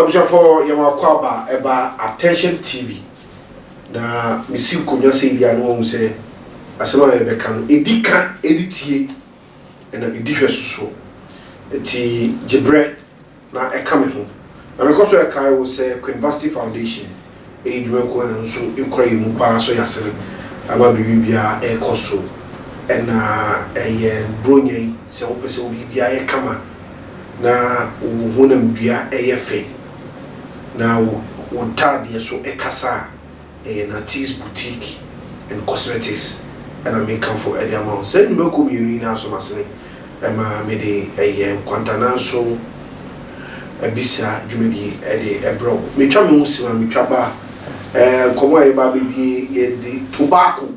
Abusuafoɔ yɛma akwaaba ɛba Attention TV na mesi nkonnwa sɛ yi deɛ ano wahu sɛ asɛm a yɛbɛka no ɛdi ka ɛdi tie ɛna ɛdi hwɛ soso nti gye berɛ na ɛka me ho. Na mekɔ so ɛkae wo sɛ Queen Vasti Foundation ɛyɛ dwumakuo a ɛno nso ɛkura yɛn mu paa so yɛasene ama biribi biara ɛrekɔ so. Ɛna ɛyɛ Buronya yi sɛ wopɛ sɛ wo biribiara yɛ kama na wo honamdua ɛyɛ fɛ na wo wo ntaadeɛ so ɛkasa a, Ɛyɛ Natees Boutique and Cosmetics na mekamfo de ama wo. Saa nnwumakuo mmienu yi na asɔ m'asene ma mede ɛyɛ nkwantanan so abisa dwumadie de brɛ wo. Metwa me ho sim a metwa ba a, nkɔmmɔ a yɛba abɛdie yɛde tobacco,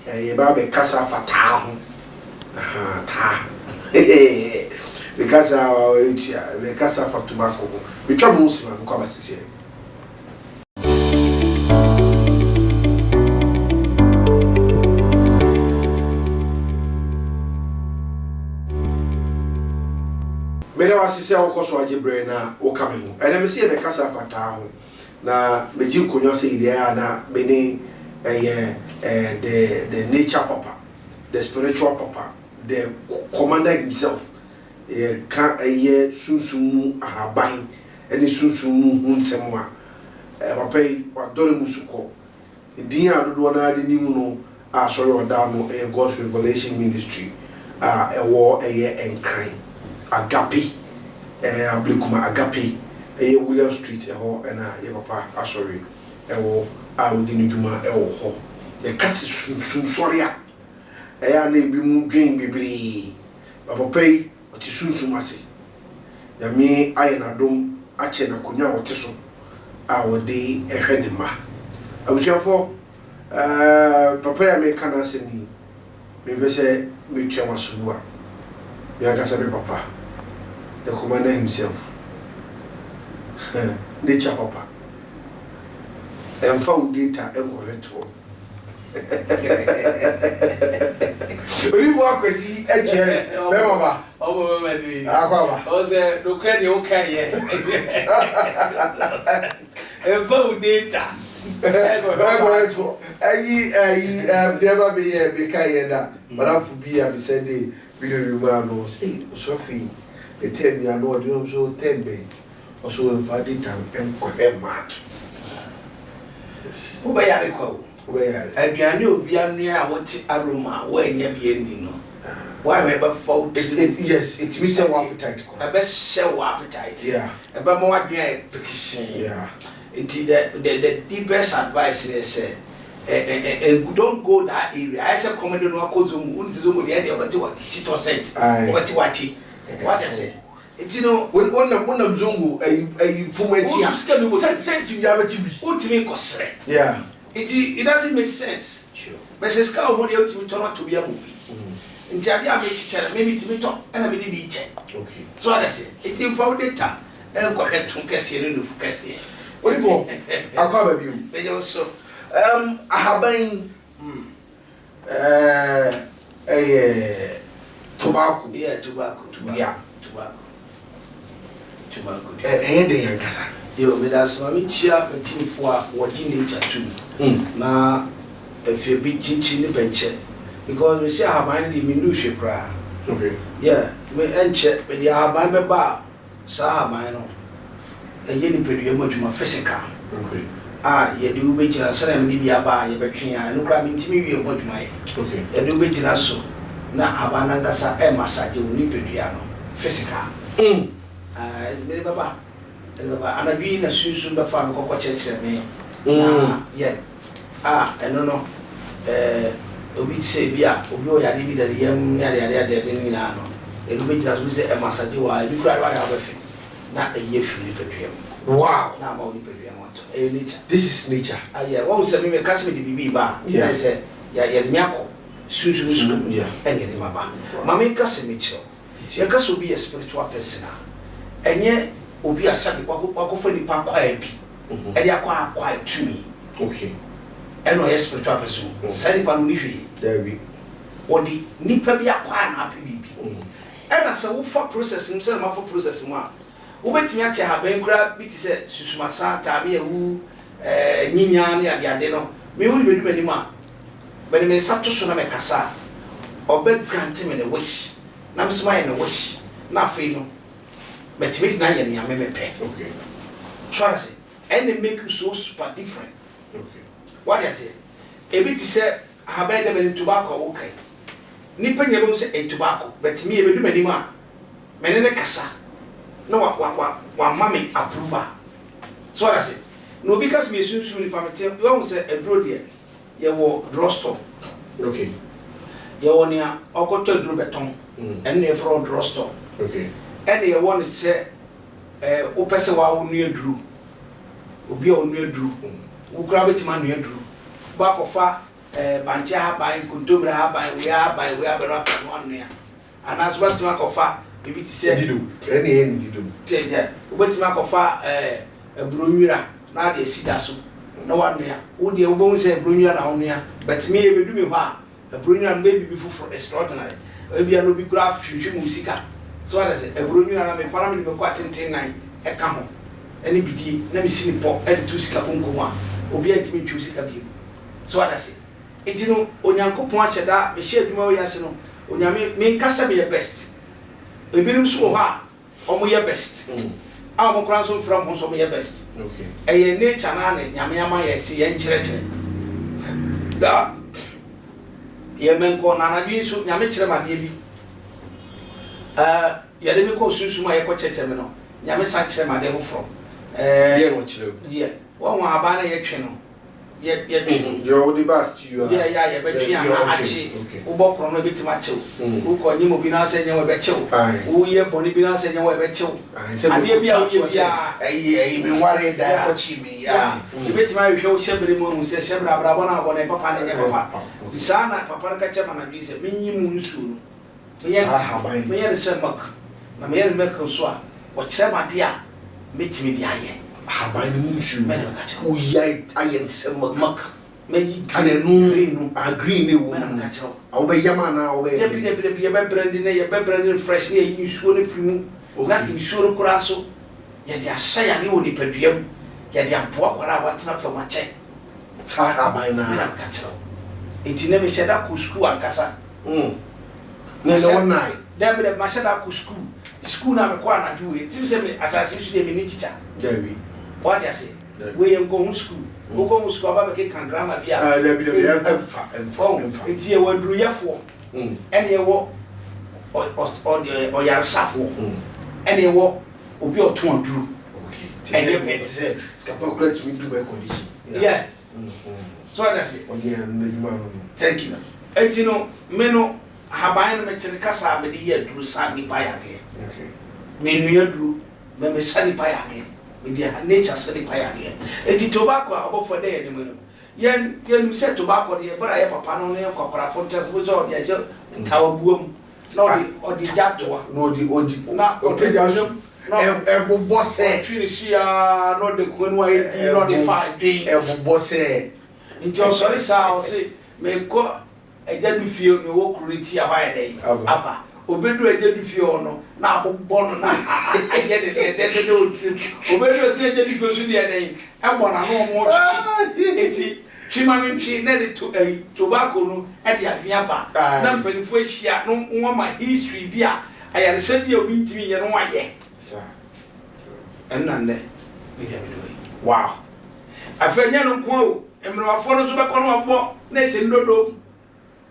yɛba abɛkasa afa taa ho. Ahaa, taa. Meka saa a wɔretua. Mekasa afa tobacco ho. Metwa me ho sim a mekɔ aba sisiɛ. Meda wo ase sɛ wokɔ so agye berɛ na woka me ho. Ɛnɛ mese yɛbɛkasa afa taa ho. Na megye nkonnwa sɛ yi deɛ a na me ne ɛyɛ the the nature papa, the spiritual papa, the commander himself. Yɛka ɛyɛ sunsum mu ahaban ne sunsum mu ho nsɛm a, papa yi wadɔre mu sukɔ. Ne din a dodoɔ no ara de nim no a asɔre a ɔda ano yɛ God's Revelation Ministry a ɛwɔ ɛyɛ Nkran, Agape, Ablekuma Agape, ɛyɛ William Street ɛhɔ na yɛ papa asɔre ɛwɔ a ɔdi ne dwuma ɛwɔ hɔ. Yɛka sɛ sunsum sɔre a, ɛyɛ a na ebinom dwen bebree. Na papa yi ɔte sunsum ase. Nyame ayɛ no adom akyɛ no akonwa a ɔte so a ɔde hwɛ ne mma. Abusuafoɔ, eh, papa yi a mereka n'asɛm yi, mempɛ sɛ metua w'asobu a, me ankasa me papa, the commander himself, nature papa, ɛmfa wo data nkɔhwɛ toɔ. Odiyifoɔ Akwasi Agyare bɛma ba. Ɔbɔ bɛma di. Akɔ aba. Ɔsɛ nokorɛ deɛ woka yɛ. Ɛmfa wo data. Ɛkɔhwɛ toɔ. Ayi ayi deɛ ba bɛyɛ meka yɛ na madamfo bi a mesɛnde video bi maa no ɔsɛ ei ɔsɔfo yi ne tɛm yi ano ɔde nom so tɛm bɛn. Ɔso wɛnfa data nkɔhwɛ mat. Wobɛyare kwa o. Wobɛyare. Aduane a obi anoa a wote aroma a woannya bi anni no, woanhwɛ ɛbɛfa wo tirim. Yes, ɛtumi sɛ wo appetite koraa. Ɛbɛhyɛ wo appetite. Yeah. Ɛbɛma w'adwene ayɛ pekesee. Yeah. Nti the the the deepest advice ne sɛ, ɛ ɛ ɛ don't go that area. Ayɛ sɛ kɔm de no akɔ zongo. Wonim sɛ zongo deɛ ɛdeɛ wobɛte wa shitɔ scent. Aye. Wobɛte wakye. Wate aseɛ? Nti no. Wo wonam wonam zongo ayi ayi fom akyi a Wotu sika bi wɔ sɛ sɛnti biara bɛte bi. Wontumi nkɔsrɛ. Yeah. Nti it doesn't make sense. Sure. But sɛ sika wɔ hɔ deɛ wotumi tɔ na watɔ bi ama obi. Nti adeɛ a mekyekyɛ no me metumi tɔ ɛna mede bi kyɛ. Okay. So wate aseɛ? Nti mfa wo data nkɔhwɛ to kɛseɛ ne nufu kɛseɛ. Odifoɔ, akɔ aba bio. Meyɛ wo so. Um, ahaban yi. Ɛɛ ɛyɛ tobacco. Yeah, tobacco, tobacco. Dua. Tobacco. Tobacco dua. Ɛyɛ dɛn ankasa? Yo, meda ase ma menkyia m'atimfoɔ a wɔgye nature tom. Na afie bi kyinkyin ne bɛnkyɛ. Because mese ahaban deɛ mennuu hwee koraa. Okay. Yeah, me ɛnkyɛ mede ahaban bɛba a. Saa ahaban no, ɛyɛ nipadua mu adwuma, physical, a yɛde wo bɛgyina, sɛdeɛ mede bi aba a yɛbɛtwe a, ɛno koraa mentumi nwie ho adwuma yɛ. Yɛde wo bɛgyina so na ahaban no ankasa ɛremassage wo nipadua no, physical. Mede bɛba, mede bɛba. Anadwo yi na sunsum bɛfaa me kɔkɔ kyerɛkyerɛ me na yɛ. A ɛno no, ɛɛ, obi te sɛ ebi a obi wɔ yadeɛ bi da ne yam ne adeade adeade no nyinaa no, ɛno bɛgyina so bi sɛ ɛmasagye wo a, ebi koraa de wayɛ a wobɛfe na ayi afiri wo nipadua mu. Wow! Na ama wo nipadua ho atɔ. Ɛyɛ nature. This is nature. Ah yeah, wahu sɛ me meka sɛ mede biribi reba a, na ayɛ sɛ yɛ yɛde me akɔ sunsum sukuu ɛna yɛde me aba. Ma menka sɛ mekyerɛ wo, yɛka sɛ obi yɛ spiritual person a, ɛnyɛ obi a sɛbe wakɔ wakɔfa nipa akwaa bi ɛde akɔ acquire tumi. Okay. Ɛna ɔyɛ spiritual person o. Saa nipa no ɔnni hwee. Daabi. Ɔde nipa bi acquire na apɛ biribi. Ɛna sɛ wofa process no mu sɛdeɛ mafa process mu a, Wobɛtumi ate ahaban koraa bi te sɛ susumasa, taame awu, ɛɛ nyinya ne adeade no. Me wode bɛdu m'anim a, mede me nsa to so na mɛkasa a, ɔbɛ grant me ne wish na me nso mayɛ ne wish, na afei no matumi de no ayɛ nea me mepɛ. So ate ase? Ɛna make you so super different. Wate aseɛ? Ebi te sɛ ahaban dɛm ɛne tobacco a woka yi. Nnipa nyinaa bɛhu sɛ ɛyɛ tobacco, but me ɛbɛdu m'anim a, me ne no kasa na wa wa wa wama me approval. So wate ase? Na obi ka sɛ meyɛ sunsum nipa, mete, wahu sɛ aduro deɛ, yɛwɔ drug store. Yɛwɔ nea ɔkɔtɔ aduro bɛtɔn, ɛno na yɛfrɛ no drug store. Ɛna yɛwɔ no sɛ ɛɛ wopɛ sɛ waa wonoa aduro, obi a ɔnoa aduro, wo koraa wobɛtumi anoa aduro. Wobɛakɔfa ɛɛ bankye ahaban, kontommire ahaban, wei ahaban, wei ahaban na woakɔ anoa. Anaasɛ wobɛtumi akɔfa biribi te sɛ. Dido, ɛne ɛyɛ ne dido. Kyɛ, wobɛtumi akɔfa ɛɛ aburo nwira na ade asi gya so na woanoa. Wo deɛ wobɛhu sɛ aburo nwira na wonoa, but me ɛbɛdu me hɔ a, aburo nwira no bɛyɛ biribi foforɔ, extraordinary. Ebia na obi koraa hwehwɛ mu sika. So wate ase? Aburo nwira no mefa na mede mako atenten nan ɛka ho ɛne bidie na mesi no pɔ ɛde to sika konko mu a, obiara ntumi ntwe wo sika bio. So wate ase? Nti no Onyankopɔn ahyɛ da mehyɛ adwuma wei ase no Onyame menka sɛ meyɛ best ebinom nso wɔ hɔ a ɔmo yɛ best a ɔmo koraa nso mfrɛ ɔmo ho sɛ ɔmo yɛ best ɛyɛ nature no ara na Nyame ama yɛ se yɛn kyerɛkyerɛ da yɛ menkɔ na anadwo yi nso Nyame kyerɛ me adeɛ bi ɛɛ yɛde me kɔ sunsum a yɛkɔ kyerɛkyerɛ me no Nyame san kyerɛ me adeɛ foforɔ ɛɛ Deɛ na ɔkyerɛ wo? Yɛ wɔn ahaban no a yɛtwe no yɛ yɛtwe no. Deɛ wode ba stew a. Yɛ yɛ a yɛbɛtwe a na akye. Wobɔ korɔn no ɛbɛtumi akye wo. Wokɔ nyem obi na sɛ nyɛ wo ɛbɛkye wo. Woyɛ bɔne bi na sɛ nyɛ wo ɛbɛkye wo. Adeɛ bi a woyɛ biara. Ɛyi ɛyi me nware da ɛkɔkye me. Yɛbɛtumi ahwehwɛ wo hyɛberɛ mu ahu sɛ hyɛberɛ abrabɔ no a wobɔ no ɛyɛ papa anaa ɛnyɛ papa. Saa na papa no ka kyerɛɛ me anadwo yi sɛ menyi mu nsuo no. Meyɛ Saa ahaban yi. Meyɛ no sɛ milk, na meyɛ no milk nso a, wɔkyerɛ me adeɛ a mɛtumi de ayɛ. Ahaban no mu nsuo no, Mɛ na meka kyerɛ wo. woyi ayɛ ayɛ no te sɛ milk. Milk. Mɛyi Ana green, ɛno, green no. ah, green no a ɛwɔ Mɛ na mu no, meka kyerɛ wo. ah, wobɛyam anaa wobɛyɛ Dabi, dɛn? dabi, dabi, yɛbɛ blend no, yɛbɛ blend no fresh na yɛayi nsuo no afiri mu. Na Okay. nsuo no koraa nso, yɛde asa yareɛ wɔ nipadua mu, yɛde aboa akwadaa a watena fam akyɛ. Saa ahaban no Mɛ na ara. meka kyerɛ wo. Enti nnɛ mehyɛ da kɔ sukuu ankasa. Mm. Na ɛnɛ wo nnae. Dabi dabi, mahyɛ da akɔ sukuu. Nti sukuu no a mekɔ anadwo wei, nti sɛ me asase yi so deɛ menni tikya. Dabi. Wate aseɛ? Dabi. Wei yɛ nkɔho sukuu. Wokɔho sukuu a, woba bɛkeka grammar bi a. Ah, dabi dabi, ɛmfa, ɛmfa, Wahu? ɛmfa. Nti yɛwɔ aduruyɛfoɔ, ɛne yɛwɔ ɔ, ɔ, ɔ, ɔyaresafoɔ, ɛne yɛwɔ obi a ɔtɔn aduro. Okay. Te Ɛnyɛ sɛ, pɛ. te sɛ, sika pa koraa tumi dum air condition. Yeah. So wate aseɛ? Ɔde yɛn n'adwuma no no. Thank you. Enti no, me no, ahaban no mete no kasa a mede yɛ aduro sa nnipa yareɛ. Okay. Menua aduro, mɛ mesa nnipa yareɛ. Mede nature sa nnipa yareɛ. Enti tobacco a ɔbɔfoɔ ɛda yɛn anim no, yɛn yɛnim sɛ tobacco deɛ berɛ a yɛ papa no ne nkwakorafoɔ no te ase, wobɛhu sɛ ɔde ahyɛ tawabuo mu. Na ɔde ɔde gya toa. Na ɔde ɔde Na ɔde ɔpagya so nam na ɛbobɔ sɛ. Ɔtwe ne su ara na ɔde kwan mu ayɛ din na ɔde fa adwen. Ɛbobɔ sɛ. Nti ɔsɔre saa a ɔse mekɔ agya du fie mewɔ kuro no ti a hɔ ayɛ dɛn aba. Ɔbɛduru agya du fie hɔ no na abobɔ no na ayɛ ne dɛdɛdɛdɛ wɔ tirim. Ɔbɛduru ɔse agya du fie nso deɛ dɛn ɛbɔ n'ano ɔmo twetwe. Nti Twe ma me ntwe na de to ayi tobacco no de adwene aba na mpaninfoɔ ahyia na wɔama history bi a ayaresa bi a obi ntumi nyɛ no wɔayɛ. Ɛno na nnɛ me deɛ mede wɔ yi. Wow. Afei ɛnyɛ ɛno nko ara o, mmerewafoɔ no nso bɛkɔ na wɔabɔ na ɛhyɛ no dodo.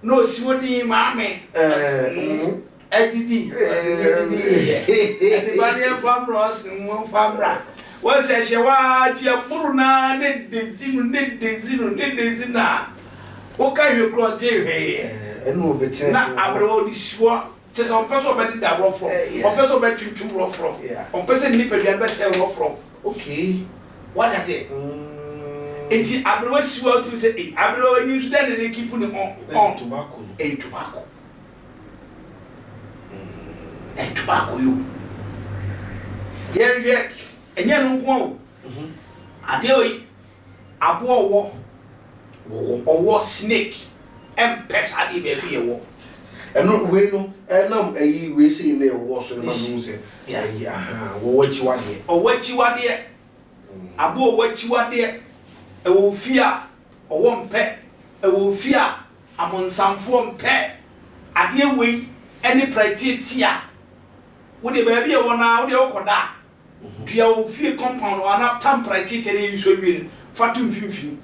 Na osi wo din maame. Ɛdidi ɛdidi ɛdiba ne ɛnfa mmra ɔsi mu nfa mmra. Wɔsi ɛhyɛ waa ti ɛboro naa ne dezi no ne dezi no ne dezi na woka hwɛ kura ɔnte hwee. Ɛna ɔbɛtena Na aberewa ɔde si hɔ kyɛ sɛ ɔmpɛ sɛ ɔbɛdeda rɔfrɔf ɔmpɛ sɛ ɔbɛtwintwim rɔfrɔf ɔmpɛ sɛ ne nipadua no bɛsɛe rɔfrɔf. Okay. Wate aseɛ? Nti aberewa si hɔ a wotumi sɛ ei aberewa w'ani nso dɛn na ne keep ne on on. Ɛyɛ tobacco no. Ɛyɛ tobacco. Ɛyɛ tobacco yi o. Yɛnhwɛ ɛnyɛ ɛno nko ara o. Adeɛ wei aboa ɔwɔ ɔwɔ snake ɛmpɛ saa adeɛ baabi yɛwɔ. Ɛno wei no ɛnam ɛyi wei sei na ɛwɔ so no ma mehu sɛ ɛyi aha wɔwɔ akyiwadeɛ. Ɔwɔ akyiwadeɛ. Aboa ɔwɔ akyiwadeɛ. Ɛwɔ wo fie a, ɔwɔ mpɛ. Ɛwɔ wo fie a, amonsamfoɔ mpɛ. Adeɛ wei ɛne prɛteetea. Wo deɛ baabi a ɛwɔ no ara wo deɛ wokɔda a, Dua wo fie compound hɔ anaa tam praeteetee ne nsuo awie no fa to mfimfini.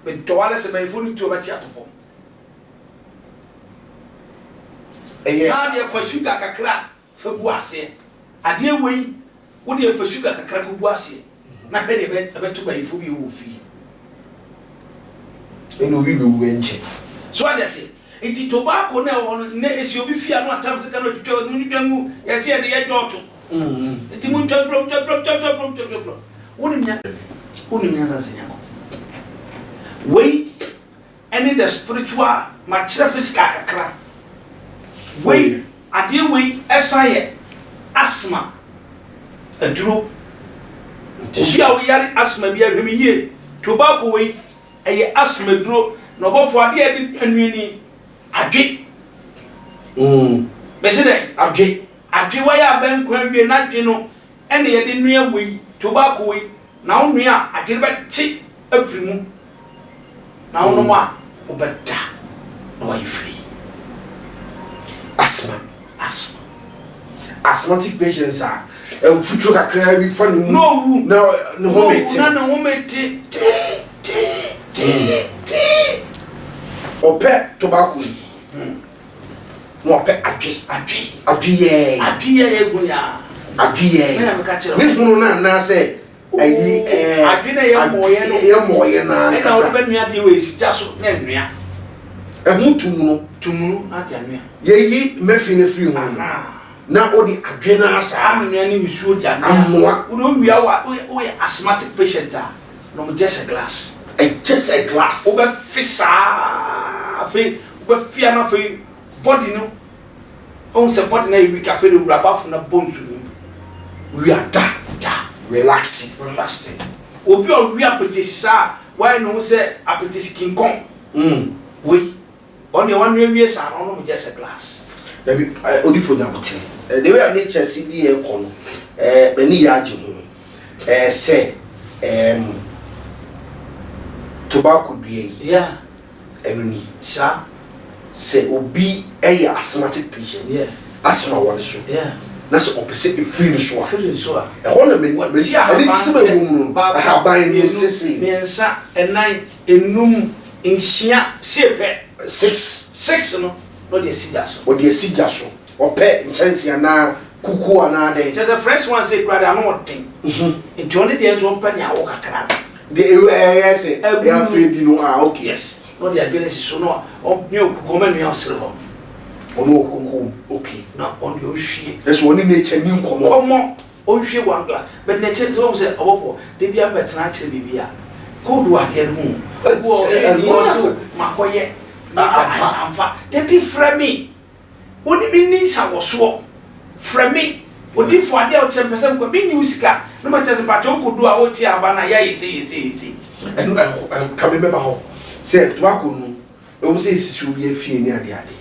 Medɔ wo ara sɛ mpanyinfoɔ no tu a bɛte ato fam. Ɛyɛ. Na deɛ fa sugar kakra fa gu aseɛ. Adeɛ wei wo deɛ fa sugar kakra kɔ gu aseɛ na hwɛ deɛ ɛbɛto mpanyinfoɔ bi wɔ fie. Ɛna obi bɛwu ɛnkyɛ. So wate aseɛ? Nti tobacco no a ɛwɔ hɔ no, nnɛ ɛsi obi fie a na watam sika na watwitwa, ɔse montwitwa ngu, yɛse yɛde yɛ dwɔɔto, nti montwa mfiri hɔ, montwa mfiri hɔ, montwa mfiri hɔ, montwa mfiri hɔ. Wonim nya, wonim nyansa sɛ Nyankopɔn. Wei ɛne the spiritual, makyerɛ physical kakra. Wei, adeɛ wei ɛsan yɛ asthma aduro. Obi a woyare asthma bi ahwɛ me yie, tobacco wei Ɛyɛ asthma aduro na ɔbɔfoɔ adeɛ a yɛde anua ni adwe. Mese dɛn? Adwe. Adwe wayɛ abɛnkwan awie na adwe no ɛna yɛde noa wei, tobacco wei, na wo noa a adwe no bɛte afiri mu na wo nom a wobɛda na wayɛ free. Asthma. Asthma. Asthmatic patients a mfuturo kakraa bi fa ne mu na owu na ne home te na ne home te tee tee tee tee. Ɔpɛ tobacco yi na ɔpɛ adwe adwe adwe yɛɛ adwe yɛɛ egu ya adwe yɛɛ mena meka kyerɛ ne hunu no anaasɛ ayi ɛɛ adwe na yɛ mɔɔyɛ no yɛ mɔɔyɛ no ankasa ɛna wode bɛnua adeɛ wɔ esi gya so na ɛnua ɛho tumunu tumunu na ade anoa Yɛyi mɛfi no firi ho no, na wode adwene ara saa. Anoa ne nsuo de anoa. Anoa. Wode wowia wo a, woyɛ asthmatic patient a, nom just a glass. Just a glass. Wobɛfe saa afei wobɛfe a na afei body no, wohu sɛ body no ayɛ weak afei de wura bathroom na bɔ nsuo no mu. Wia da. Da. Relaxe. Relaxe. Obi a ɔwe apetesi saa a, wayɛ ne ho sɛ apetesi King Kong. Wei. Ɔno deɛ wanoa wie saa no ɔnom just a glass. Dabi eh, odifo nya abotere. Eh, the way a nature si di yɛ kɔ no, eh, m'ani yɛ agye ho. Eh, sɛ, ehm, tobacco dua yi, Yeah. ɛno ni. Saa. Sɛ obi yɛ asthmatic patient, Yeah. asthma wɔ ne so, Yeah. na sɛ ɔpɛ sɛ efiri ne so a, Efiri ne so a. ɛhɔ na m'ani, Wɔte ahaban anigyesɛm a ɛwɔ mu no, baako, ahaban no mmienu, sesei. mmiɛnsa, ɛnan, enum, nsia, sie pɛ. Six. Six no, na ɔde asi gya so. Ɔde asi gya so. Ɔpɛ nkyɛnse anaa kukuo anaa dɛn. Kyerɛ sɛ fresh one sei koraa deɛ ano ɔden. Nti ɔno deɛ nso ɔmpɛ nea awo kakra no. Deɛ ewu ɛyɛ sɛ ɛyɛ afei di no ah okay. Yes, na ɔde adwene asi so na ɔnoa okukuo, ɔma nua ɔsere hɔ. Ɔno okukuo mu, okay. Na ɔno deɛ ɔnhwie. Ɛsɛ ɔne nature ni nkɔmɔ. Nkɔmɔ. Ɔnhwie one glass but na ɛkyerɛ sɛ wahu sɛ ɔbɔfoɔ da biara mɛtena akyerɛ biribi a code wɔ adeɛ no ho o. Obi wɔ hɔ ɔhwɛ ni ɔse o makɔyɛ amfa dabi frɛ me wo ne me nni nsawɔsoɔ frɛ me odiyifoɔ adeɛ a wokyerɛ mpɛ sɛ mekɔ menyi wo sika na makyerɛ sɛ mpakyɛ wokɔdu a wote aba no a yɛ ayɛ sei yɛ sei yɛ sei. Ɛno ɛhɔ ka me mɛba hɔ sɛ tobacco no Ɛwom sɛ esisi obi afie ne adeade,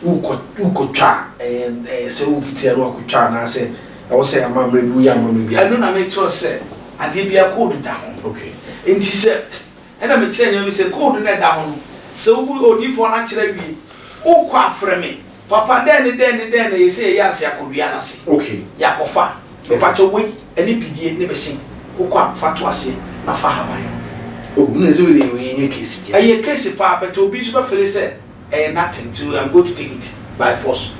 wokɔ wokɔtwa a, ɛyɛ ɛyɛ sɛ wofiti ano akɔtwa anaasɛ ɛwɔ sɛ amammerɛ bi woyɛ amammerɛ bi Ɛno ansa. na mekyerɛ wo sɛ adeɛ biara code da ho. Okay. Nti sɛ, ɛna mekyerɛ nneɛma bi sɛ code no a ɛda ho no, sɛ wobu odiyifoɔ no akyerɛ awie, wokɔ a frɛ me, papa dɛn ne dɛn ne dɛn na ɛyɛ sɛ yɛyɛ ansa yɛakɔ dua no ase, Okay. yɛakɔfa. Mepakyɛw wei ɛne bidie ne bese wokɔ a fa to aseɛ na fa haban no. Oh na ɛsɛ wei deɛ wei nyɛ case biara. Ɛyɛ case paa but obi nso bɛ fele sɛ ɛyɛ nothing nti I'm going to take it by force.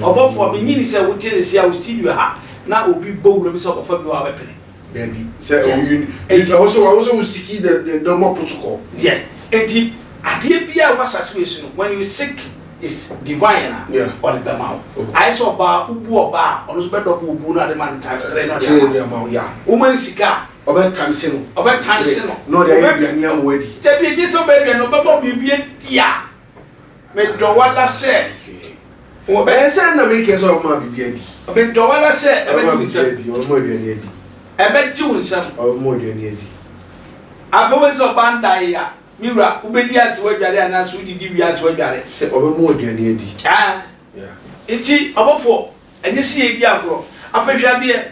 Ɔbɔfoɔ me nyini sɛ wote sɛsi a wo studio ha na obi bɔ wura mu sɛ ɔkɔfa bi wɔ a wobɛpene. Dabi sɛ you ɛwɔ sɛ ɛwɔ sɛ wo siki the the normal protocol. Yeah nti adeɛ biara wɔ asase wei so no when you seek is divine a ɔde bɛma wo. Ayɛ sɛ ɔbaa, wobu ɔbaa a, ɔno nso bɛdɔbo wo bu no ade ma no times three na ɔde ama wo. Woma no sika a, ɔbɛ times no. Ɔbɛ times no. Na ɔde ayɛ aduane ama wo adi. Dabi, ɛnyɛ sɛ ɔbɛyɛ aduane, ɔbɛma wo biribi adi a, medɔ wo ara sɛ. Ɛyɛ sɛ na mekɛ sɛ ɔbɛma biribi adi. Medɔ wo ara sɛ ɛbɛgye wo nsam. Ɔbɛma aduane adi. Ɛbɛgye wo nsam. Ɔbɛma aduane adi. Afei wohu sɛ ɔbaa ndaeɛ a. Me wura, wobɛdi ansa woadware anaasɛ wodidi wie ansa woadware? Sɛ ɔbɛma wo aduane adi. Aa. Yeah. Nti, ɔbɔfoɔ, ɛnyɛ sɛ yɛredi agorɔ. Afei hwɛ adeɛ,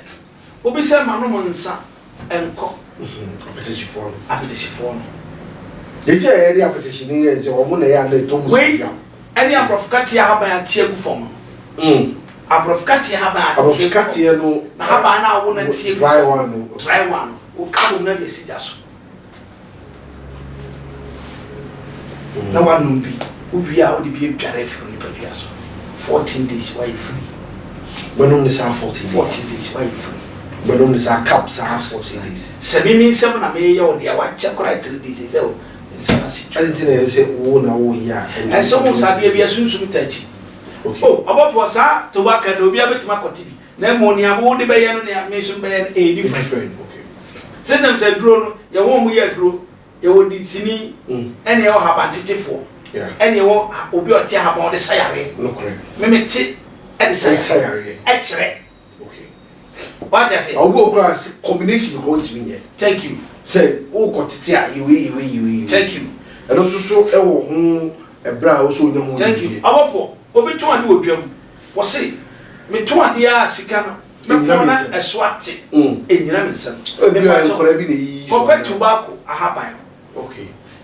obi sɛ manom nsa, ɛnkɔ. Apɛtɛhyifoɔ no. Apɛtɛhyifoɔ no. Deɛ nti a yɛde apɛtɛhyi no yɛ sɛ wɔn na ɛyɛ a na ɛtɔ mu Wei sɛ bia. ɛne aborɔfo kateɛ ahaban ate agu fam no. Aborɔfo kateɛ ahaban ate Aborɔfo agu fam. kateɛ no. Na ahaban no a wo na ate agu Dry fam. one no. Dry one no. Woka bom na de asi gya so. Na woanom bi. Wowie a wode bi adware afiri wo nipadua so. 14 days woayɛ free. Bɛnom ne saa 14 days. 14 days woayɛ free. Bɛnom ne saa cup saa 14 days. Sɛ me me nsam na meyɛ wo deɛ wakyɛ koraa 3 days sɛ wo nsa no ase tu. Ade nti na ɛyɛ sɛ wo na woyɛ a. Ɛsɛ wo saa adeɛ bi asunsum ta akyi. Okay. Oh, ɔbɔfoɔ saa tobacco no obiara bɛtumi akɔte bi. Na mmom nea wo de bɛyɛ no nea me nso bɛyɛ no ɛyɛ different. Different, okay. System sɛ aduro no yɛwɔ wɔn yɛ aduro yɛwɔ dinsini ɛna yɛwɔ haban tetefoɔ ɛna yɛwɔ obi a ɔte haban ɔde sa yareɛ. Nokorɛ. Meme te ɛde sa yareɛ. Ɛkyerɛ. Okay. Wate ase. Obi wɔ koraa combination kɔ ntumi nyɛ. Thank you. Sɛ wokɔ tete a yɛwei yɛwei yɛwei. Thank you. Ɛno nso so ɛwɔ ho ɛbrɛ a wosɛ onya ho. Thank you. Ɔbɔfoɔ obi tɔn ade wɔ dwa mu wɔse metɔn adeɛ a sika no mɛpɔn na ɛso ate ɛnyina me nsam. Kɔpɛ tobacco ahaban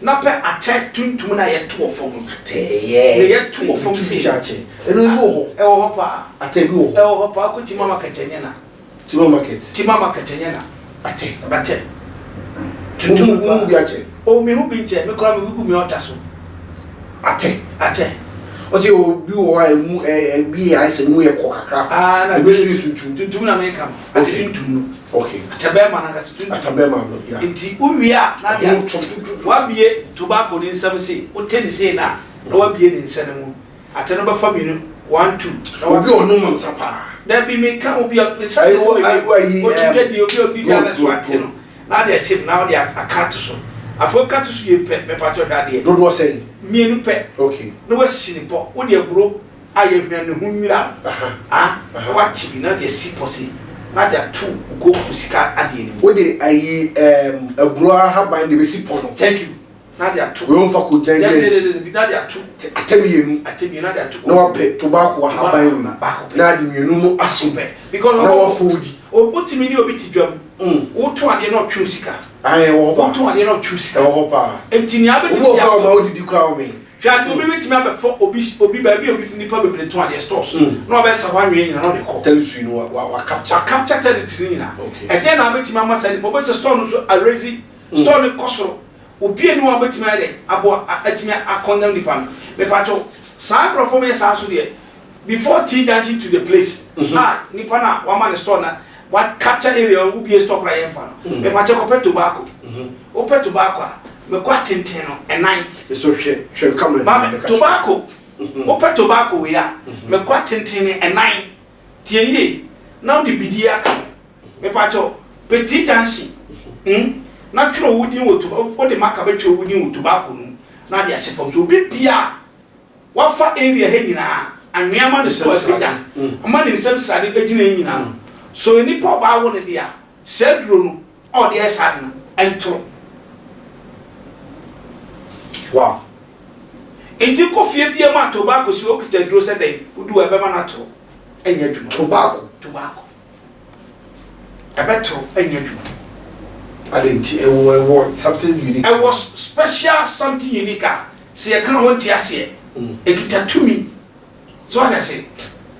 na pɛ atɛ tuntum na yɛto wɔ fam no. Atɛyɛ. Na yɛto wɔ fam sei. Ɛno ebi wɔ hɔ. Ɛwɔ hɔ paa. Atɛ bi wɔ hɔ. Ɛwɔ hɔ paa kɔ Tima market ɛnyɛ na. Tima market. Tima market ɛnyɛ na. Atɛ. Atɛ. Tuntum paa. Wohu bi akyɛ. O mehu bi nkyɛ me koraa me gu me ɔta so. Atɛ. Atɛ. Ɔsɛ obi wɔ hɔ a emu ɛbi yɛ ayɛ sɛ mu yɛ kɔ kakra. Aa na ebi nso yɛ tuntum. Tuntum na meka no. Atɛ tuntum no. Okay. Atɛ bɛrima no ankasa tuntum. Atɛ bɛrima no ya. Nti wowie a na deɛ wabie tobacco ne nsam sei wote ne sei na na wabie ne nsa no mu atɛ no bɛfa mmienu 1 2. Obi a ɔnom nsa paa. Dabi meka obi a nsa de sɛ obi ɔtumi dwa di obi a obi dwa na so ate no. Na ade ahyɛ mu na wode aka ato so. Afei woka to so wie pɛ, mepakyɛw hwɛ adeɛ. Dodoɔ sɛn? Mmienu pɛ. Okay. Na woasi ne pɔ. Wode aburo a yɛhwia ne ho nwira no, ah, na woate bi na wode asi pɔ sei, na wode ato wo kooko sika adeɛ no mu. Wode ayi ɛɛm aburo ahaban na ɛbɛsi pɔ no. Thank you. Na de ato. Wei womfa kɔ gyan gyan si. Dabi dabi na de ato. Atɛ mmienu. Atɛ mmienu na de ato. Na wapɛ tobacco ahaban wei. Baako pɛ. Na ade mmienu no ahyɛ mu. Pɛ. Because na wafɔ di. Wotumi ne obi te dwa mu. Wotɔn adeɛ na ɔtwe wo sika. Ayi ɛwɔ hɔ paa. Wotɔn adeɛ na ɔtwe wo sika. Ɛwɔ hɔ paa. Nti nea abɛtumi de aso. Obi wɔ hɔ a ɔma wodidi koraa ɔmee. Hwɛ adeɛ obi bɛtumi abɛfɔ obi obi baabi a obi nipa bebree tɔn adeɛ stores. Na wabɛsa hɔ anwea nyinaa na ɔde kɔ. Territory no wa wa capture. Wa capture territory no nyinaa. Okay. Ɛdeɛn na abɛtumi ama saa nipa wobɛsɛ store no nso arezi store no kɔ soro. Obi nni hɔ a ɔbɛtumi ayɛ dɛn aboa atumi akɔndɛm nipa no. Mepakyɛw, saa nkorɔfoɔ bɛyɛ saa nso deɛ, before T junction to the place a nipa no a wama ne store no wa capture area no, wobie store koraa yɛmfa no. Mepakyɛw kɔpɛ tobacco. Wopɛ tobacco a, mekɔ atenten no, ɛnan. So hwɛ, hwɛ camera no Maame, mɛka kyerɛ wo. tobacco, wopɛ tobacco wei a, mekɔ atenten no, ɛnan. Tie nie, na wode bidie aka ho. Mepakyɛw, pɛ T junction hmm na twerɛ wo din wɔ toba wode marker bɛtwerɛ wo din wɔ tobacco no mu na ade ahyɛ fam. So obi bia a wafa area ha nyinaa anwea ama ne so apagya ama ne nsam srade agyina yi nyinaa no, so nipa ɔbaa wo no deɛ a, saa aduro no a ɔde ayɛ saa ade no ɛntoro. Wow. Nti kɔ fie bia mu a tobacco si hɔ okita aduro sɛ dɛn, wodu hɔ ɛbɛma no atoro, ɛnyɛ adwuma. Tobacco. Tobacco. Ɛbɛtoro ɛnyɛ adwuma. Adɛn nti? Ɛwɔ ɛwɔ something unique. Ɛwɔ special something unique a sɛ yɛka a wonte aseɛ. Ɛkita tumi. So wate aseɛ?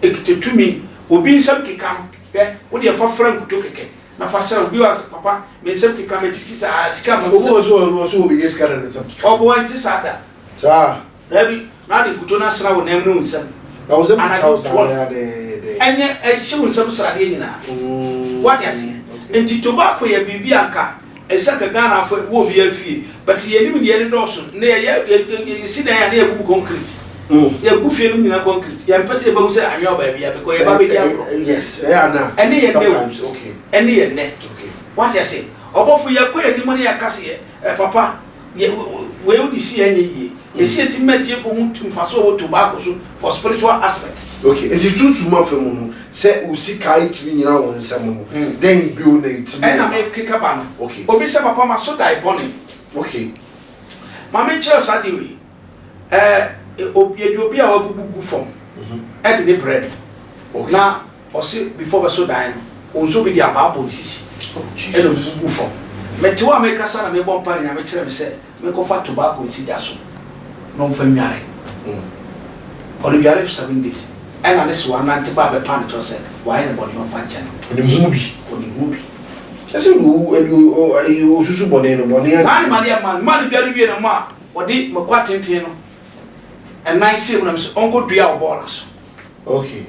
Ɛkita tumi. Obi nsam keka no, hwɛ, wo deɛ fa fra nkuto kɛkɛ na fa sra obi wɔ ha sɛ papa me nsam keka matiti saa sika mma me Obi nsam. wɔ so ɔwɔ so ɔbɛnya sika na ne nsam keka. Ɔboa nte saa da. Saa. Dabi, na ade nkuto no asra wo nan mu ne wo nsam. Na wo nsam keka Anadwo wo saa 12. na dɛn dɛn. Ɛnyɛ ɛhye wo nsam sradeɛ nyinaa. Wate aseɛ? Nti tobacco yɛ biribi a nka ɛsɛ nka Ghanafoɔ ɛwɔ obiara fie. But yɛn nimdeɛ no dɔɔso. Nnɛ yɛyɛ yɛ yɛ yɛsi dan a na yɛgugu concrete. Yɛgu fie no mu nyinaa concrete. Yɛmpɛ sɛ yɛbɛhu sɛ anwea wɔ baabiara because yɛba bɛdi agorɔ. Yes, ɛyɛ ana. Ɛne yɛ nnɛ o. Sometimes, okay. Ɛne yɛ nnɛ. Okay. Wate aseɛ? Ɔbɔfo yɛkɔ yɛn anim na yɛka sɛ yɛ ɛ papa Yɛ wei wode si ɛnyɛ yie. Ɛsi ɛtumi ma atiefo hu mfaso a ɛwɔ tobacco so for spiritual aspect. Ok, nti sunsum afa mu no, sɛ wo sika ntumi nyina wo nsam no, dɛn bio na ɛtumi Ɛna ba? mekeka ba no. Ok. Obi sɛ papa maso dae bɔne. Ok. Ma menkyerɛ wo saa adeɛ wei. Ɛɛ, yɛde obi a wabubu gu fam ɛde ne brɛ no. Na ɔse before ɔbɛso dan no, ɔhu sɛ obi de abaa bɔ ne sisi ɛna ɔbubu gu fam. Mete hɔ a mekasa na mebɔ mpae na Nyame kyerɛ me sɛ menkɔfa tobacco nsi gya so na ɔmfa nnware. Ɔde dware 7 days ɛna ne sewa nante ba bɛpa no kyɛw sɛ wayɛ no bɔne, ɔmfa nkyɛ no. Ɔnim ho bi. Ɔnim ho bi. Ɛsɛ de osusu bɔne no bɔne. Naa ne ma deɛ ma ma no dware wie no ma a ɔde mako atenten no ɛnan hyɛ mu na mesɛ ɔnkɔ dua wɔ bɔɔla so. Okay,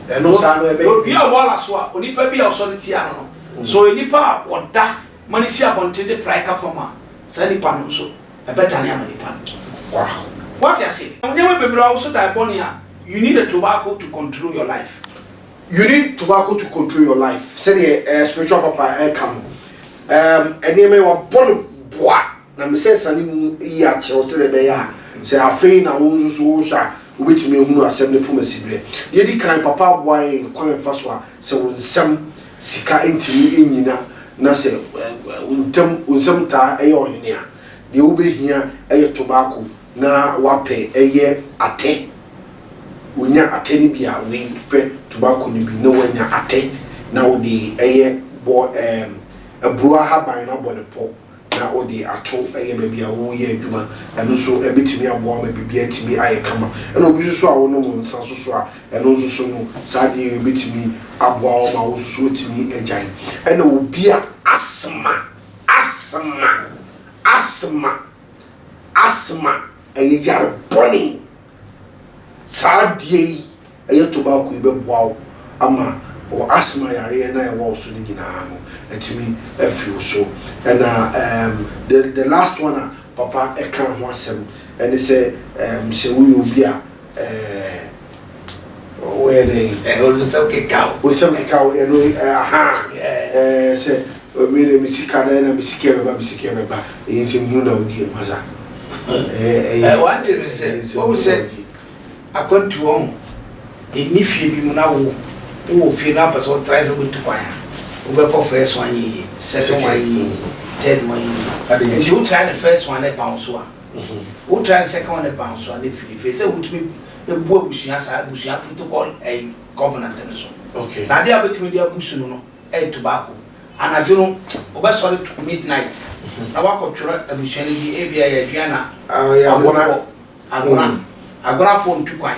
ɛno saa no ɛbɛyɛ. Odua wɔ bɔɔla so a, onipa bi a ɔsɔre tia no, so ɔyɛ nipa a ɔda ma ne si abɔnten de prae ka fam a, saa nipa no nso ɛbɛdane ama nipa no. Wate ase? Nneɛma bebree a woso dan bɔne a, you need a tobacco to control your life. You need tobacco to control your life. Sɛdeɛ spiritual papa ɛka no, nneɛma yi wabɔ no boa na mesɛ sane mu yi akyerɛw sɛdeɛ ɛbɛyɛ a sɛ afei na wo nso so wohwɛ a, wobɛtumi ahunu asɛm ne poma si berɛ. Deɛ di kan, papa aboa yɛn kwan ɛfa so a sɛ wo nsɛm sika ntumi nyina na sɛ wo ntɛm wo nsɛm taa ɛyɛ ɔhene a, deɛ wobɛhia ɛyɛ tobacco na wapɛ ɛyɛ atɛ. Wonya atɛ no bi a, wei pɛ tobacco no bi na wanya atɛ na wode ɛyɛ bɔ aburo ahaban no abɔ ne pɔ na wode ato ɛyɛ baabi a woyɛ adwuma. Ɛno nso ɛbɛtumi aboa ma biribi atumi ayɛ kama. Ɛna obi nso so a wonom nsa nso so a, ɛno nso so no, saa adeɛ yi bɛtumi aboa wo ma wo nso so watumi agyae. Ɛna obi a asthma, ɛyɛ yare bɔne, saa adeɛ yi ɛyɛ tobacco yi bɛboa wo ama wɔ asthma yareɛ na ɛwɔ wo so no nyinaa no atumi afiri wo so. Ɛna the last one a papa ɛka ho asɛm ɛne sɛ sɛ woyɛ obi a woyɛ dɛn? Ɔno nsɛm keka wo. Wo nsɛm keka wo. Ɛno aha sɛ mi de mi sika na ɛna mi sika bɛba, mi sika bɛba, ɛyɛ nsɛm hunu na wodie mu asa ɛyɛ. One thing is sɛ wɔn sɛ akwantuo ho ɛni fie bi mu na wo wowɔ fie na apɛ sɛ wotrae sɛ wobɛtu kwan a, wobɛkɔ first one yɛ yie, second one yɛ yie, third one yɛ yie. Nti wotrae ne first one ne ba wo so a, wotrae ne second one ne ba wo so a, ne firi firi sɛ wotumi ebu abusua, saa abusua protocol ɛyi covenant no so. Na adeɛ a wobɛtumi de abu so no ɛyɛ tobacco. Anadwo no wobɛsɔre to midnight na woakɔtwerɛ abusua no bi, ebia yɛ aduana. Agona. Agona, agonafoɔ ntu kwan,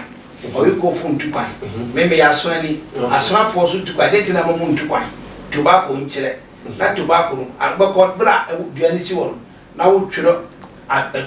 ɔyekɔfoɔ ntu kwan, meme yɛ asonani, asonafoɔ nso ntu kwan. De nti na mo ntu kwan? Tobacco nkyerɛ na tobacco no bɛkɔ berɛ a dua no si hɔ no na wotwerɛ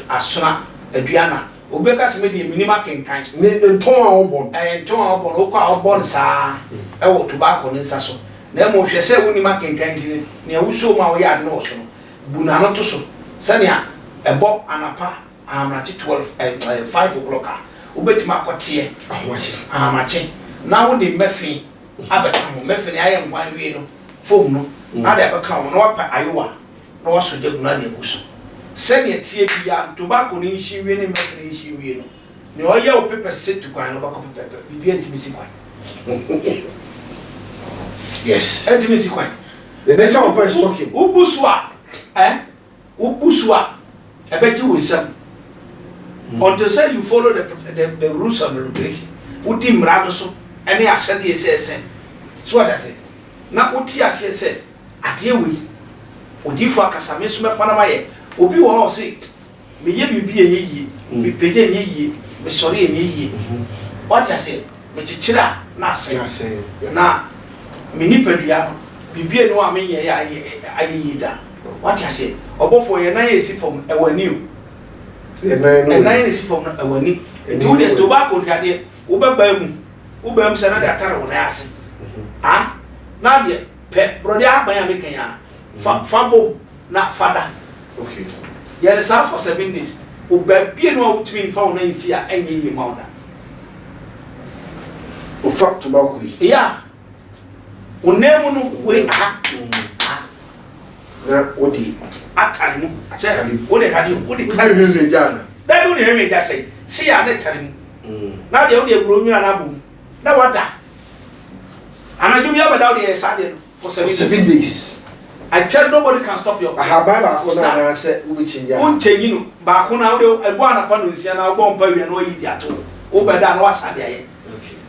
asona aduana. Obi bɛka sɛ medeɛ menim akenkan. Ne ntɔn a wɔbɔ no. Ɛyɛ ntɔn a wɔbɔ no. Wokɔ a, wɔbɔ no saa ɛwɔ tobacco ne nsa so. Na mmom hwɛ sɛ wonim akenkan nti no, nea wosoo mu a woyɛ ade no wɔ so no, bu n'ano to so sɛnea ɛbɔ anapa ahamakye 12 ɛ 5 o'clock a, wobɛtumi akɔteɛ. Ahomakye. Ahamakye na wode mmɛfe abɛka ho. Mmɛfe no ayɛ nkwan wie no fom no na de abɛka ho na wapɛ ayowa na wasɔ gya gu na de agu so. Sɛnea tie bia tobacco no nhyi wie ne mmɛfe no nhyi wie no, nea ɔyɛ wo pepɛ sɛ tu kwan no, wobɛkɔ pɛpɛpɛ. Biribi ntumi si kwan. Ɛntumi si kwan. The nature of God is talking. Wobu so a wobu so a, ɛbɛgye wo nsam until sɛ you follow the rules and the regulation. Wodi mmara no so ɛne ahyɛdeɛ sɛ ɛsɛn so wate ase na wote aseɛ sɛ adeɛ wei odiifo akasa, me nso mɛfa no mayɛ. Obi wɔ hɔ a ɔse meyɛ biribi a ɛnyɛ yie, mepagya nyɛ yie, mesɔre ɛnyɛ yie, wate aseɛ, mekyekyere a na asɛe na me nipadua no biribi ani hɔ a menyɛ yɛ ayɛ yie da. Wate aseɛ? Ɔbɔfoɔ, yɛn nan yɛ esi fam ɛwɔ ani o. Ɛnan no. Ɛnan yɛ esi fam no ɛwɔ ani. Nti wo deɛ tobacco hwadeɛ wobɛbaa mu, wobaa mu sɛ na de atare wo nan ase ah, na deɛ pɛ borɔdeɛ ahaban a meka yi a, fa bom na fa da. Yɛde saa for 7 days. Wo baabie no a wotumi nfa wo nan nsi a ɛnyɛ yie ma wo da. Wofa tobacco yi. Ya, wo nan mu no wei aha. Na wode. Atare mu sɛ wode hwadeɛ wode tare mu. Wode hwehwɛ gya ana? Dabi, wode hwehwɛ gya sɛ si a ne tare mu na deɛ wode aburo nwura no abɔ mu na wada. Anadwo bi abɛda, wode yɛ saa deɛ no for 7 7 days. I tell nobody can stop your Ahaban baako no Start. anaasɛ wobɛkyɛngye a? Wonkyɛnyi no baako na wode ɛbɔ anapa no nsia na wobɔ mpa wia na wayi de ato wo wobɛda na wasa de ayɛ.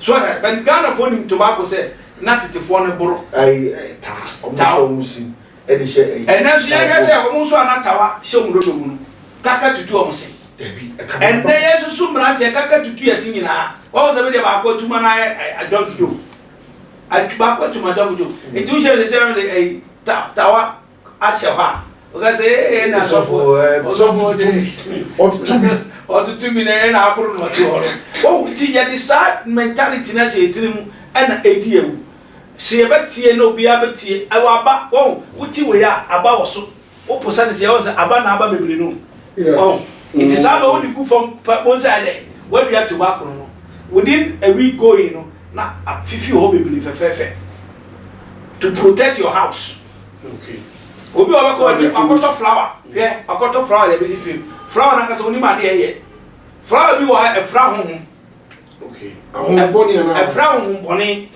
So ɔsɛ, but Ghanafoɔ nim tobacco sɛ na tetefoɔ no boro. Ayi taa ɔmo Taw. hyɛ ɔmo si ɛde hyɛ ɛyi. Ɛnɛ nso yɛhwɛ sɛ wɔn nso a na tawa hyɛ wɔn dodo mu no, kaka tutu wɔn se. Dabi, ɛka Ɛnɛ yɛn nso so mmeranteɛ kaka tutu yɛ se nyinaa. Wɔn sɛ bi deɛ baako atuma na ayɛ adɔnki dwo. Atu baako atuma adɔnki dwo. Nti wohyɛ sɛ sɛ ɛde ɛyi tawa ahyɛ hɔ a, wɔka sɛ ee na sɔfo sɔfo tutu bi, ɔtutu bi. Ɔtutu bi na ɛna aboro na ɔte hɔ no. Wɔn ti yɛde saa mentality na hyɛ etiri mu ɛna edi ewu. Sɛ yɛbɛtie na obiara bɛtie, ɛwɔ aba wɔn woti wɔ yɛ a, aba wɔ so. Woposa ne sɛ yɛwɔ sɛ aba na aba bebree no. Wɔn nti saa aba wodi gu fam pɛ, wɔn sɛ ɛdɛ wadua tobacco no, within a week going no na fifi wɔ hɔ bebree fɛfɛɛfɛ to protect your house. Obi a ɔbɛkɔ ɔde akɔtɔ flower, hwɛ, akɔtɔ flower de abɛsi fam, flower nankasa onim adeɛ yɛ. Flower bi wɔ ha, ɛfra honhom. Okay, ahombɔne anaa? Ɛfra honhom bɔne.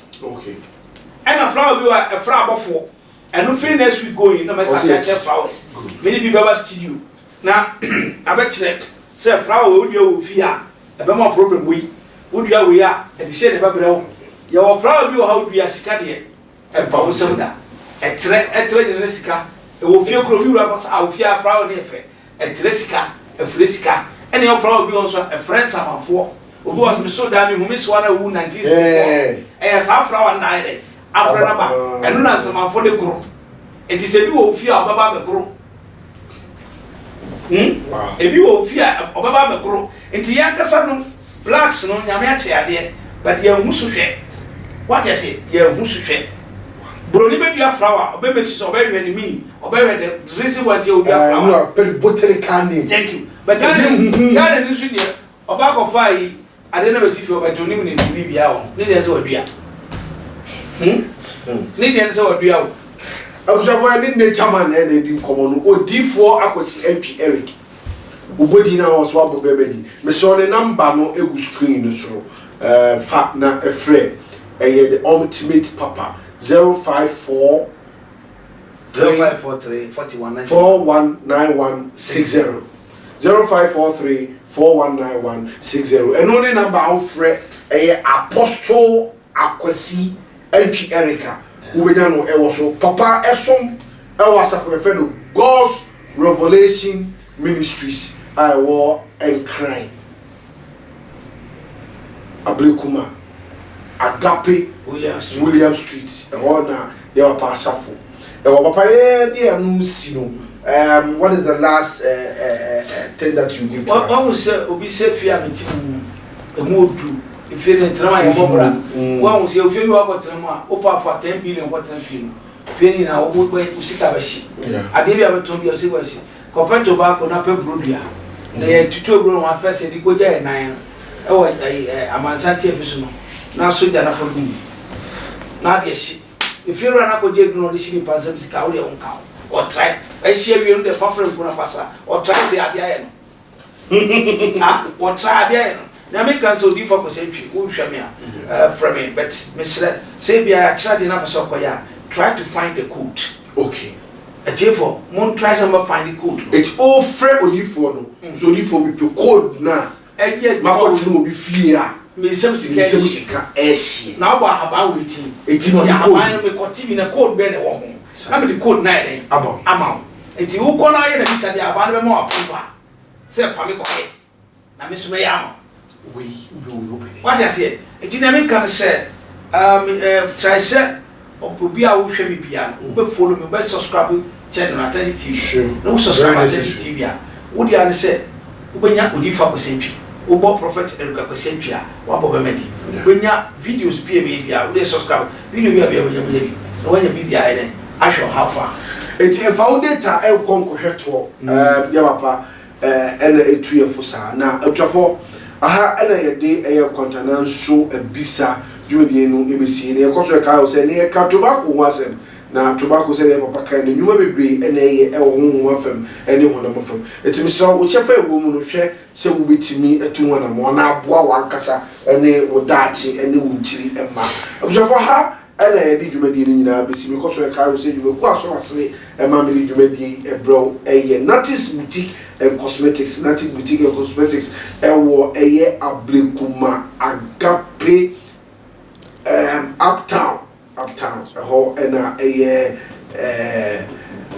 Ɛna flower bi wɔ ha, ɛfra abɔfoɔ. Ɛno firi next week going na mɛ start Ɔsɛ- akyerɛ flowers. Mene bi bɛba studio na abɛkyerɛ sɛ flower wei, wodua wɔ fie a, ɛbɛma problem wei, wodua wei a, ɛde hyɛ ne bɛbrɛ wo. Yɛwɔ flower bi wɔ ha, wodua, sika deɛ ɛba wo nsɛm da, ɛtrɛ ɛtrɛ nyina ne sika ɛwɔ fie kuro bi wura kɔ sɛ a ofie a, flower no yɛ fɛ, ɛtrɛ sika, ɛfrɛ sika. Ɛna yɛ flower bi wɔ nso a ɛfrɛ nsamanfoɔ. Obi wɔ sɛ so daa mi hu mi soa na ewu 1964, ɛyɛ saa flower no na ayɛ dɛ afrɛ no ba. Ɛno na nsamanfoɔ de goro. Nti sɛ ebi wɔ ofie a, ɔbɛba abɛgoro. Ebi wɔ ofie a, ɔbɛba abɛgoro. Nti yɛn ankasa no, blacks no, Nyame akyɛ adeɛ, but yɛn ho so hwɛ wate ase, yɛn ho so hwɛ. Buroni bɛdua flower, ɔbɛ make sure sɛ ɔbɛhwɛ ne meaning, ɔbɛhwɛ the reason why nti odua flower. Ɛnu a pɛ botanical name. Thank you. But Ghana Ebi huhu. Ghana ni nso deɛ, ɔba akɔfa yi ade na bɛsi fie, ɔbɛtɔ onim ne ne biribiara wɔ ne deɛ sɛ wadua. Ne deɛ no sɛ wadua o. Abusuafo, ɛne nature man ɛna edi nkɔmɔ no, Odiifoɔ Akwasi Antwi Eric. Obodi na wɔn so abɔ bɛrɛ di mesɛ ɔne number no egu screen no so. Fa na ɛfrɛ, ɛyɛ the ultimate papa, 054 0543 41 419160, 0543419160. Ɛno ne number a wofrɛ ɛyɛ Apostle Akwasi Antwi Erica, wobɛnya no ɛwɔ so. Papa ɛsom ɛwɔ asafo yɛfrɛ no God's Revelation Ministries a ɛwɔ Nkran, Ablekuma, Agape William Street. William Street, ɛhɔ na yɛ papa asafo ɛwɔ. Papa, yɛ de ɛno si no, what is the last thing that you give to us? Wɔn sɛ obi sɛ fie a meti mu emu odu efie ne tena mu a yɛbɔ bra. Wɔn sɛ ofie bi wakɔ tena mu a, wopɔ afa 10 billion kɔ tena fie no, fie no nyinaa wo wo sika bɛhye. Adeɛ bi a bɛtɔn bi a, ɔsi bɛhye. Kɔpɛ tobacco na pɛ burodua na yɛ tutu aburo no ho afɛ sɛ de kɔgya yɛ nan no ɛwɔ ɛyi amansan tiafi so no na sogya nafa gu mu na adeɛ hye. Efie wura na akɔgye edu na ɔde hye nipa nsam sika, wo deɛ wo nka ho. Ɔtrae ɛhyɛ awie no deɛ, fa frɛ nku na fa sa. Ɔtrae sɛ adeɛ ayɛ no ah, wɔtrae adeɛ ayɛ no. Na meka sɛ Odiifo Akwasi Antwi, wohwɛ me a, frɛ me. But mesrɛ sɛ ebia yɛakyerɛ adeɛ no apɛ sɛ ɔkɔyɛ a, try to find the code. Atiefo, mon try sɛ mobɛ find the code no. Eti ofrɛ odiifoɔ no so, odiifoɔ bi pɛ code na ɛyɛ makɔtena obi fie a me nsɛm sika nsɛm ɛhye sika ɛhyeɛ. Na wobɔ ahaban wɔ eti. Eti na ɔde ahaban code. no mekɔte bi na code bɛn na ɛwɔ ho na mede code na ayɛ dɛn Aba wo. Ama wo. Nti wokɔ no ayɛ na bisa deɛ, ahaban no bɛma wo approval sɛ fa me kɔyɛ na me nso mɛyɛ ama wo. Wei wobɛ wei wopɛ dɛ. Wate aseɛ? Nti nea meka no sɛ try sɛ obi a wohwɛ me bia no, wobɛ follow me, wobɛ subscribe channel no, Attention TV. Na wo subscribe Very Attention necessary. TV a, wode a ne sɛ wobɛnya Odiifo Akwasi Antwi. Wobɔ Prophet Eric Akwasi Antwi a, woabɔ bɛma di. Wobɛnya videos bi a ɛbɛyɛ bi a wode subscribe video bi a bɛyɛ wobɛnya bi na woanya bi de ayɛ dɛn ahwɛ ɔhaw fa. Eti ɛfa wo data ɛnkɔ nkɔhwɛ toɔ. Yɛ papa ɛna etu yɛ fo saa. Na abusuafoɔ, aha ɛna yɛde ɛyɛ kwantana nso abisa dwumadie no ebesi na yɛkɔ so. Ɛka sɛ ne yɛka tobacco ho asɛm, na tobacco, sɛdeɛ yɛ papa kan no, nnwuma bebree ɛna ɛyɛ ɛwɔ honhom afam ɛne honam afam. Eti mesrɛ wo, kyɛfa ɛwɔ mu no, hwɛ sɛ wobɛtumi atu ho anammɔn na aboa w'ankasa ɛne wo daakye ɛne wo nkyiri mma. Abusuafoɔ, ha. Ɛna yɛde dwumadie no nyinaa bɛsi. Mekɔ so ɛkae wo sɛ dwumakuo aso asene ɛma mede dwumadie yi ɛbrɛ wo ɛyɛ Natis Boutique and Cosmetics. Natis Boutique and Cosmetics ɛwɔ ɛyɛ Ablekuma Agape Uptown. Uptown ɛhɔ ɛna ɛyɛ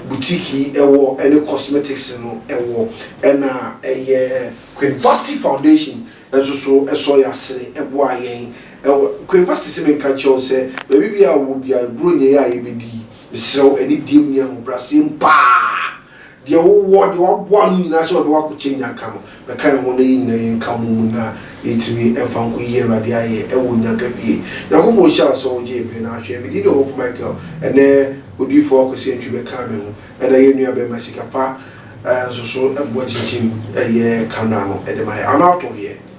boutique yi ɛwɔ, ɛne cosmetics no ɛwɔ. Ɛna ɛyɛ Queen Vasti Foundation nso so ɛsɔ yɛ asene ɛboa yɛn ɛwɔ Queen Vasti. Sɛ menka kyerɛw sɛ baabi bi a wɔ bia buro nyɛ yɛ a yɛbɛdi, mesrɛw, ɛne diem ne ahobrɛaseɛ paa deɛ wowɔ deɛ waboa no nyinaa sɛ wɔde wakɔkyɛ nyanka no bɛka yɛn ho na yɛn nyinaa yɛnka mo mu na yɛntumi ɛfa nkɔ yi Awurade ayɛ ɛwɔ nyanka fie. Nyankopɔn hyia wo sɛ wogye ebere na ahwɛ. Medi ne ɔwɔfo Michael, ɛnɛ odiyifoɔ Akwasi Antwi bɛka me ho, ɛna yɛn nua bɛma Sikafa nso so ɛboa kyinkyim ɛyɛ camera no ɛde ma yɛ. I'm out of here.